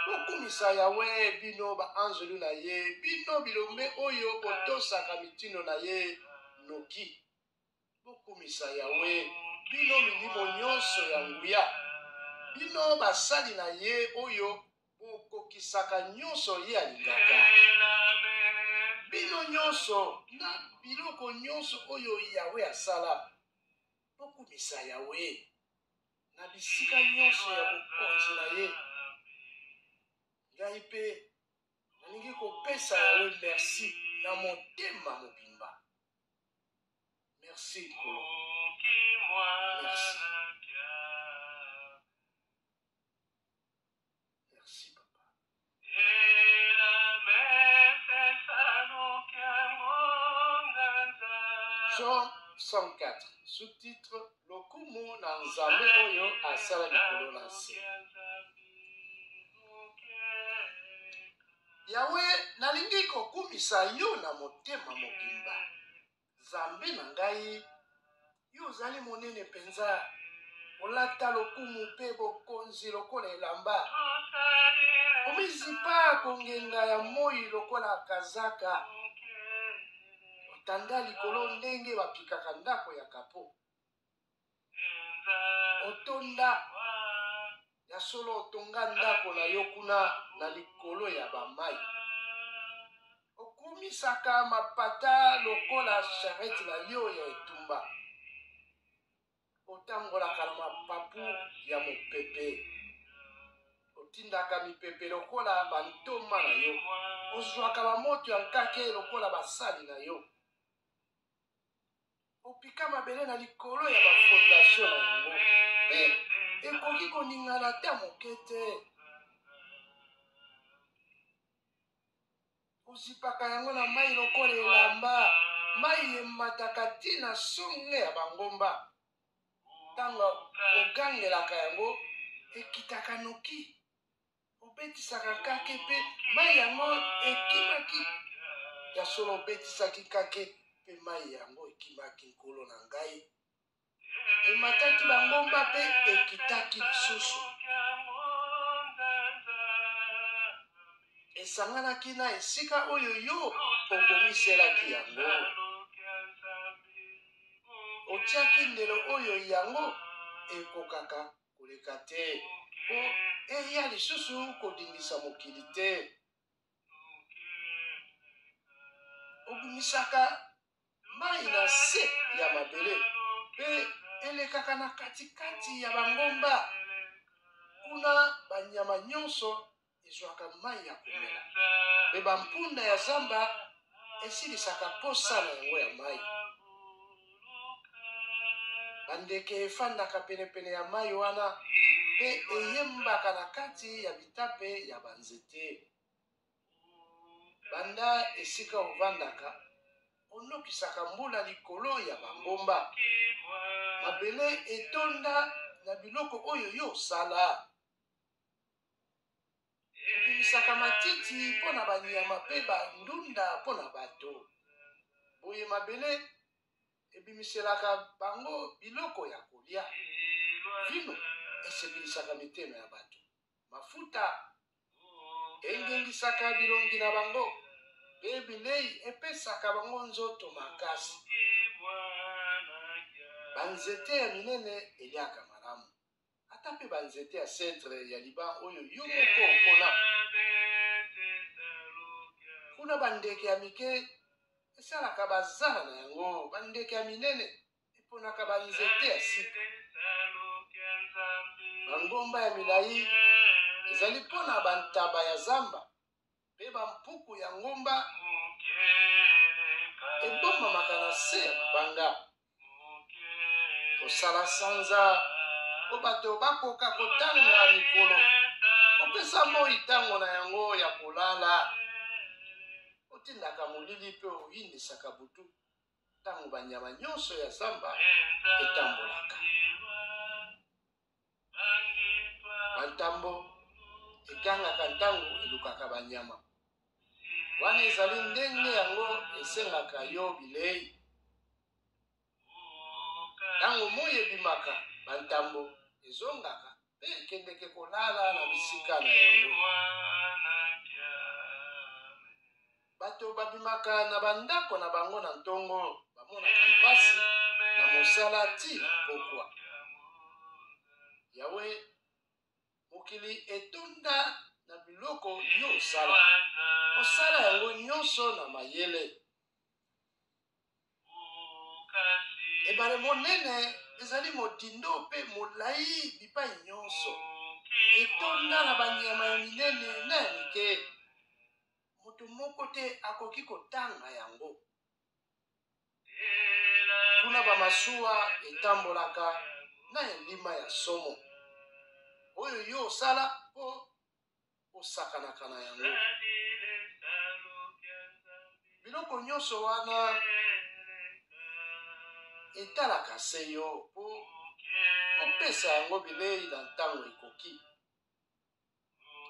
Bokumisa Yawe, bino baanzelu na ye, bino bilombe oyo botosaka mitindo na ye noki. Bokumisa Yawe, bino milimo nyonso ya nguya, bino basali na ye oyo bokokisaka nyonso ye alingaka. Bino nyonso na biloko nyonso oyo Yawe asala, bokumisa Yawe na bisika nyonso ya bokonzi na ye. Ngai mpe nalingi kopesa Yawe merci na motema mobimba. Merci Nkolo. Merci. Merci papa. Psaume 104, sous-titre Lokumu na Nzambe oyo asala likolo na nse. Yawe, nalingi kokumisa yo na motema mobimba. Nzambe na ngai, yo ozali monene mpenza, olata lokumu mpe bokonzi lokola elamba. Omizipa kongenga ya moi lokola kazaka, otanda likolo ndenge bapikaka ndako ya kapo. Otonda ya solo, otonga ndako na yo kuna na likolo ya bamai. Okumisaka mapata lokola sharete na yo ya etumba. Otambolaka na mapapu ya mopepe. Otindaka mipepe lokola bantoma na yo. Ozwaka bamoto ya nkake lokola basali na yo. Opika mabele na likolo ya bafondasio na yango, mpe ekoki koningana ata moke te. Ozipaka yango na mai lokola elamba, mai emataka tii na songe ya bangomba. Ntango ogangelaka yango, ekitaka noki. Obetisaka nkake mpe mai yango ekimaki. Ya solo, obetisaki nkake mpe mai yango ekimaki, Nkolo na ngai. Emataki bangomba mpe ekitaki lisusu. Esanganaki na esika oyo yo obongiselaki yango. Otiaki ndelo oyo yango ekokaka koleka te, mpo eya lisusu kodindisa mokili te. Obimisaka mai na se ya mabele mpe elekaka na katikati ya bangomba. Kuna banyama nyonso ezwaka mai ya komela, mpe bampunda ya zamba esilisaka posa na yango ya mai. Bandeke efandaka penepene ya mai wana mpe eyembaka na kati ya bitape ya banzete. Banda esika ovandaka, onokisaka mbula likolo ya bangomba. Mabele etonda na biloko oyo yo osala. Obimisaka matiti mpo na banyama mpe bandunda mpo na bato. Boye mabele ebimiselaka bango biloko ya kolia. Vino esepelisaka mitema ya bato. Mafuta engengisaka bilongi na bango, mpe bilei epesaka bango nzoto makasi. Banzete ya minene eliaka malamu, ata mpe banzete ya sedre ya Liban oyo yo moko okona. Kuna bandeke ya mike esalaka bazala na yango, bandeke ya minene eponaka banzete ya sika. Bangomba ya milai ezali mpo na bantaba ya zamba, mpe bampuku ya ngomba ebombamaka na se ya mabanga. Kosala sanza mpo bato bakoka kotanga mikolo, opesa moi ntango na yango ya kolala, otindaka molili mpe oyindisaka butu ntango banyama nyonso ya zamba etambolaka. Bantambo egangaka ntango elukaka banyama. Wana ezali ndenge yango esengaka yo bilei. Ntango moi ebimaka, bantambo ezongaka mpe ekendeke kolala na bisika na yango. Bato babimaka na bandako na bango na ntongo, bamonaka mpasi na mosala tii na mpokwa. Yawe, mokili etonda na biloko yo osala, osala yango nyonso na mayele. Ebale monene ezali modindo mpe molai bipai nyonso, etonda na banyama ya minene na ya mike. Moto moko te akoki kotanga yango. Kuna bamasuwa etambolaka na elima ya somo oyo yo osala mpo osakanaka na yango. Biloko nyonso wana etalaka se yo mpo opesa yango bilei na ntango ekoki.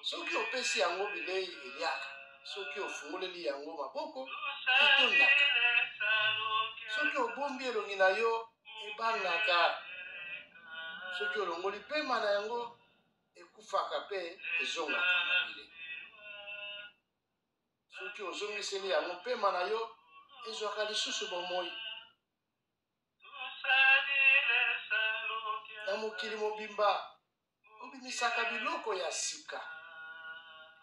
Soki opesi yango bilei, eliaka. Soki ofungoleli yango maboko, etondaka. Soki obombi elongi na yo, ebangaka. Soki olongoli pema na yango, ekufaka mpe ezongaka mabele. Soki ozongiseli yango pema na yo, ezwaka lisusu bomoi. Na mokili mobimba, obimisaka biloko ya sika.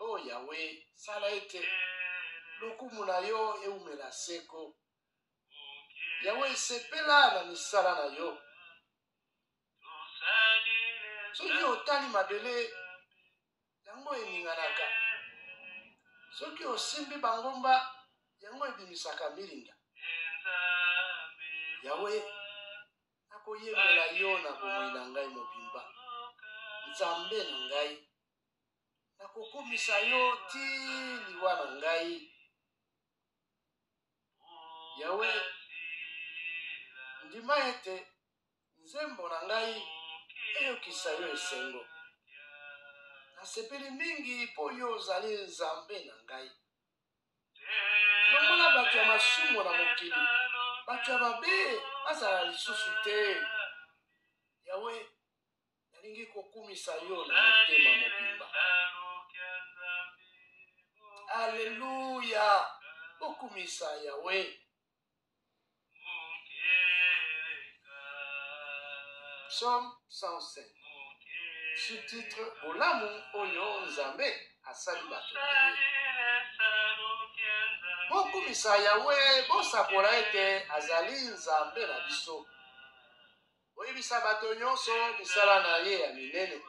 O Yawe, sala ete lokumu na yo eumela seko. Yawe, sepela na misala na yo. Soki otali mabele, yango eninganaka. Soki osimbi bangomba, yango ebimisaka milinga. Yawe, nakoyembela yo na bomoi na ngai mobimba. Nzambe na ngai, nakokumisa yo tii liwa na ngai. Yawe, ndima ete nzembo na ngai eyokisa yo esengo. Nasepeli mingi mpo yo ozali Nzambe na ngai. Longola bato ya masumu na mokili, bato ya mabe bazala lisusu te. Yawe, nalingi kokumisa yo na motema mobimba. Aleluya! Bokumisa Yawe. Psaume 105. Sous-titre Bolamu oyo Nzambe asali bato na ye. Bokumisa Yawe, bosakola ete azali Nzambe na biso. Boyebisa bato nyonso misala na ye ya minene.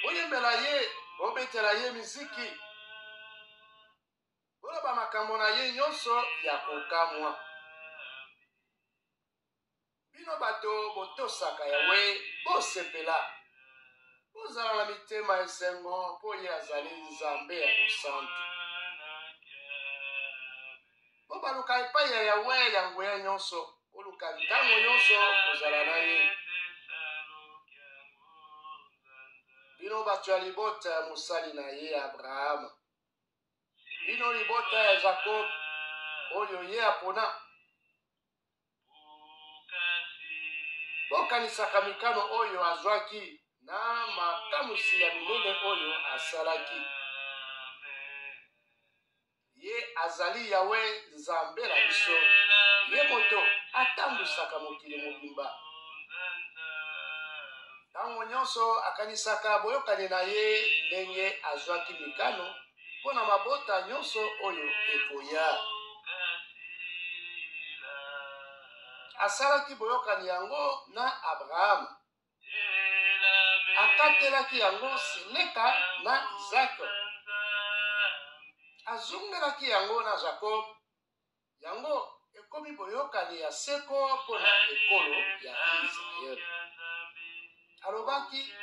Boyembela ye, bobetela ye miziki. Boloba makambo na ye nyonso ya kokamwa. Bino bato botosaka Yawe, bosepela. Bozala na mitema esengo, mpo ye azali Nzambe ya bosantu. Bobaluka epai ya Yawe ya nguya nyonso, boluka ntango nyonso kozala na ye. Bino bato ya libota ya mosali na ye Abrahama, bino libota ya Jakob oyo ye apona. Bokanisaka mikano oyo azwaki na makamwisi ya minene oyo asalaki. Ye azali Yawe Nzambe na biso, ye moto atambwisaka mokili mobimba. Ntango nyonso akanisaka boyokani na ye, ndenge azwaki mikano mpo na mabota nyonso oyo ekoya. Asalaki boyokani yango na Abrahama, akatelaki yango seleka na Izake, azongelaki yango na Jakob. Yango ekomi boyokani ya seko mpo na ekolo ya Yisraele. Alobaki,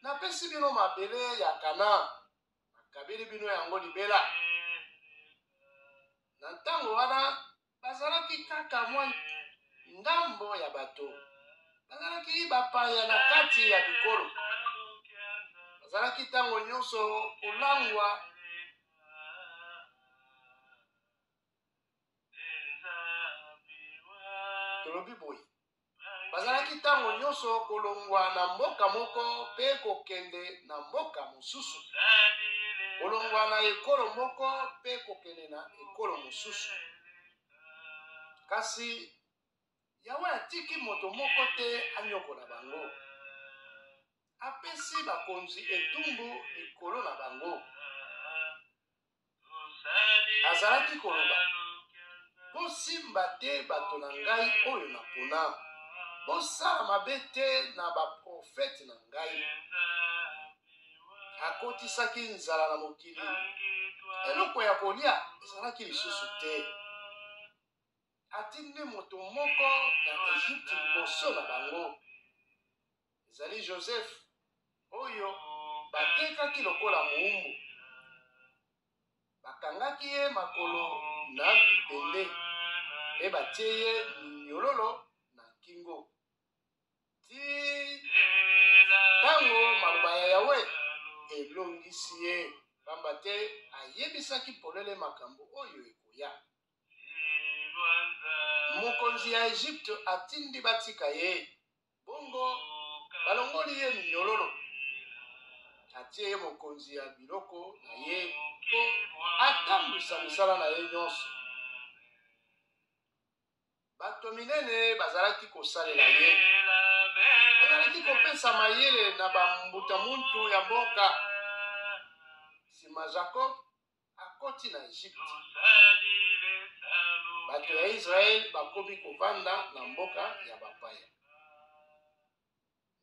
Napesi bino mabele ya Kanaan, nakabeli bino yango libela. Na ntango wana, bazalaki kaka mwa ndambo ya bato, bazalaki bapaya na kati ya bikolo, bazalaki ntango nyonso kolangwa. Tolobi boye, bazalaki ntango nyonso kolongwa na mboka moko mpe kokende na mboka mosusu, kolongwa na ekolo moko mpe kokende na ekolo mosusu. Kasi Yawe atiki moto moko te anyokola bango. Apesi bakonzi etumbu likolo na bango. Azalaki koloba, Bosimba te bato na ngai oyo napona, bosala mabe te na baprofete na ngai. Akotisaki nzala na mokili, eloko ya kolia ezalaki lisusu te. Atindi moto moko na Egypte liboso na bango. Ezali Joseph oyo batekaki lokola moumbu. Bakangaki ye makolo na bibende mpe batie ye minyololo na nkingo. Tii ntango maloba ya Yawe elongisi ye, pamba te ayebisaki polele makambo oyo ekoya. Mokonzi ya Egypte atindi batika ye. Bongo balongoli ye minyololo, atie ye mokonzi ya biloko na ye mpo atambwisa misala na ye nyonso. Bato minene bazalaki kosalela ye, azalaki kopesa mayele na bambuta-muntu ya mboka. Sima Jakob akoti na Egypte. Bato ya Israele bakomi kovanda na mboka ya bapaya.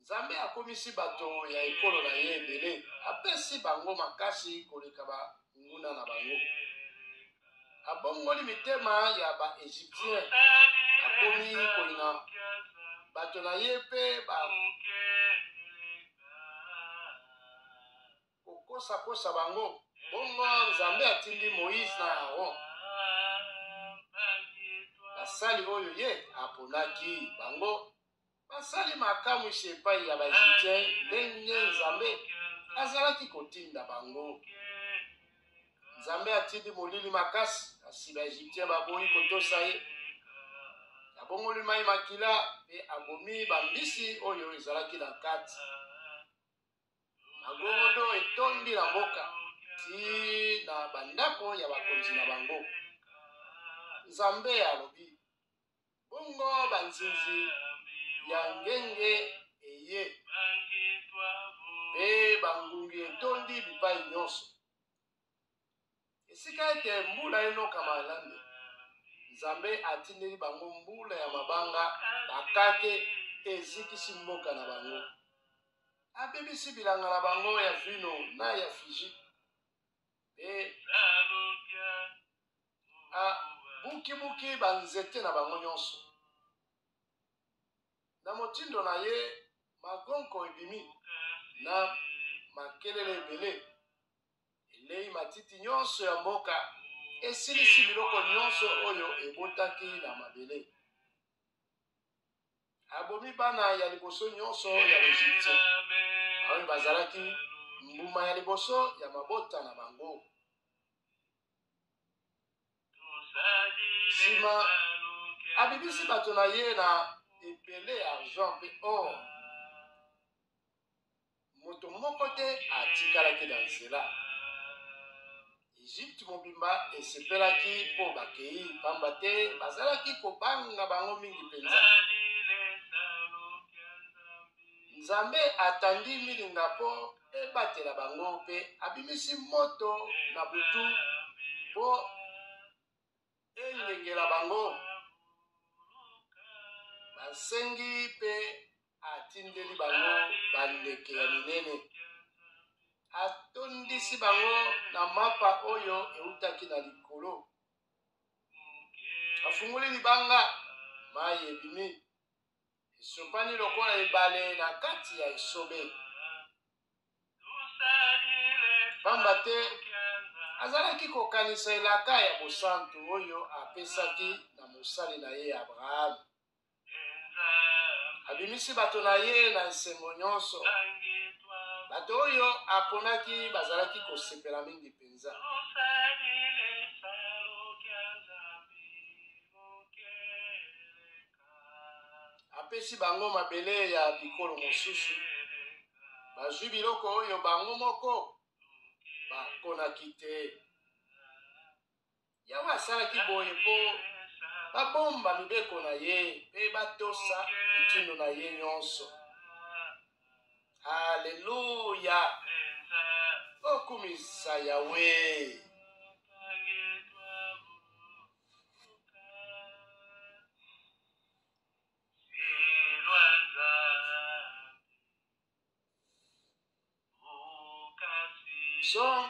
Nzambe akomisi bato ya ekolo na ye ebele, apesi bango makasi koleka banguna na bango. Abongoli mitema ya ba-Egyptien, bakomi koyina bato na ye mpe ba kokosakosa bango. Bongo Nzambe atindi Moize na Aron, basali oyo ye aponaki. Bango basali makamwisi epai ya Baegyptien ndenge Nzambe azalaki kotinda bango. Nzambe atindi molili makasi, kasi Baegyptien baboyi kotosa ye. Abongoli mai makila mpe abomi bambisi oyo ezalaki na kati. Magorodo etondi na mboka tii na bandako ya bakonzi na bango. Nzambe alobi, Bongo banzinzi ya ngenge eye, mpe bangungi etondi bipai nyonso. Esika ete mbula enoka malambe, Nzambe atindeli bango mbula ya mabanga, bakake ezikisi mboka na bango. Abebisi bilanga na bango ya vino na ya fiji, mpe abukibuki banzete na bango nyonso. Na motindo na ye, magonko ebimi na makelele ebele. Elei matiti nyonso ya mboka, esilisi biloko nyonso oyo ebotaki na mabele. Abomi bana ya liboso nyonso ya Baegyptien, baoyo bazalaki mbuma ya liboso ya mabota na bango. Nsima abimisi bato na ye na ebele ya argent mpe or. Moto moko te atikalaki na nzela. Egypte mobimba esepelaki mpo bakei, pamba te bazalaki kobanga bango mingi mpenza. Nzambe atandi milinga mpo ebatela bango mpe abimisi moto na butu mpo engengela bango. Basengi mpe atindeli bango bandeke ya minene. Atondisi bango na mapa oyo eutaki na likolo. Afungoli libanga, mai ebimi, esopani lokola ebale na kati ya esobe. Pamba te azalaki kokanisa elaka ya bosantu oyo apesaki na mosali na ye Abraham. Abimisi bato na ye na esengo nyonso. Bato oyo aponaki bazalaki kosepela mingi mpenza. Apesi bango mabele ya bikolo mosusu, bazwi biloko oyo bango moko bakonaki te. Yawe asalaki boye mpo babomba mibeko na ye mpe batosa mitindo na ye nyonso. Aleluya! Bokumisa Yawe!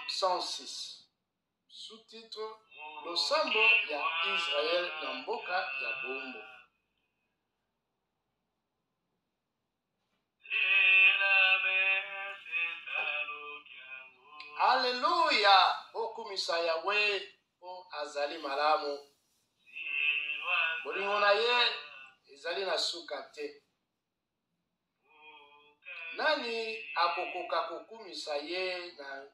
Psaume 106, sous-titre Losambo ya Israël na mboka ya boombo. Alleluia! Bokumisa Yawe mpo azali malamu. Bolingo na ye ezali na suka te. Nani akokoka kokumisa ye na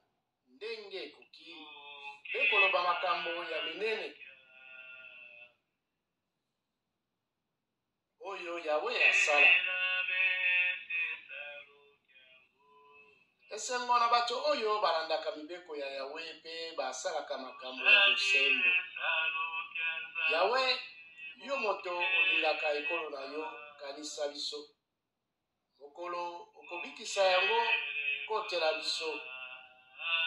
ndenge ekoki mpe koloba makambo ya minene oyo Yawe asala? Esengo na bato oyo balandaka mibeko ya Yawe mpe basalaka makambo ya bosembo. Yawe, yo moto olingaka ekolo na yo, kanisa biso. Mokolo okobikisa yango, kotela biso.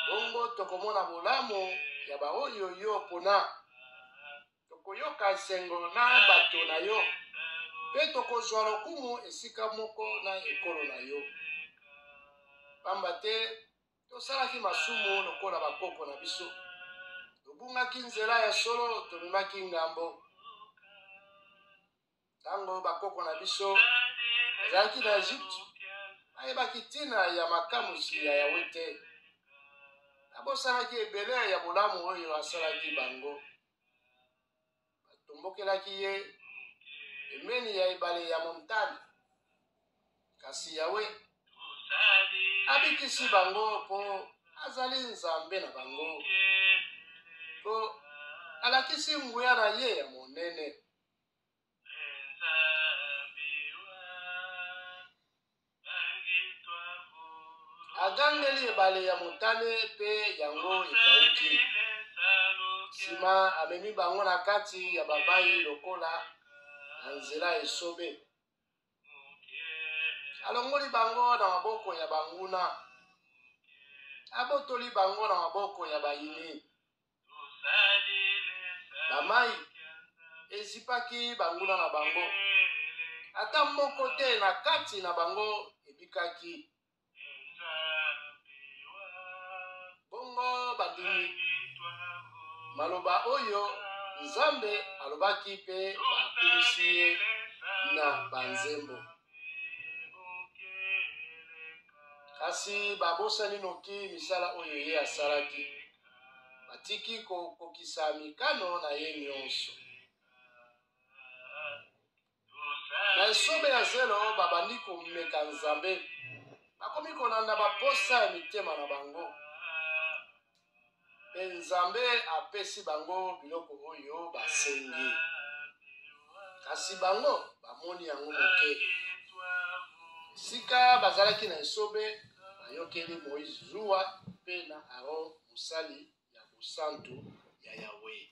Bongo tokomona bolamu ya baoyo yo opona. Tokoyoka esengo na bato na yo, mpe tokozwa lokumu esika moko na ekolo na yo. Pamba te tosalaki masumu lokola bakoko na biso, tobungaki nzela ya solo, tomemaki ngambo. Tango bakoko na biso bazalaki na Egypte, bayebaki ntina ya makamwisi ya Yawe te. Babosanaki ebele ya bolamu oyo asalaki bango. Batombokelaki ye pembeni ya ebale ya Montane. Kasi Yawe abikisi bango mpo azali Nzambe na bango, mpo alakisi nguya na ye ya monene. Ebale ya Motane mpe yango ekauki. Nsima amemi bango na kati ya bamai lokola na nzela ya esobe. Alongoli bango na maboko ya banguna, abotoli bango na maboko ya bayini. Bamai ezipaki banguna na bango, ata moko te na kati na bango ebikaki. Bongo bandimi maloba oyo Nzambe alobaki mpe bakumisi ye na banzembo. Kasi babosani noki misala oyo ye asalaki, batiki kokokisa mikano na ye nyonso. Na esobe ya zelo babandi komeka Nzambe, bakomi kolanda baposa ya mitema na bango, mpe Nzambe apesi bango biloko oyo basengi. Kasi bango bamoni yango moke. Esika bazalaki na esobe, bayokeli Moize zuwa mpe na Aron mosali ya bosantu ya Yawe.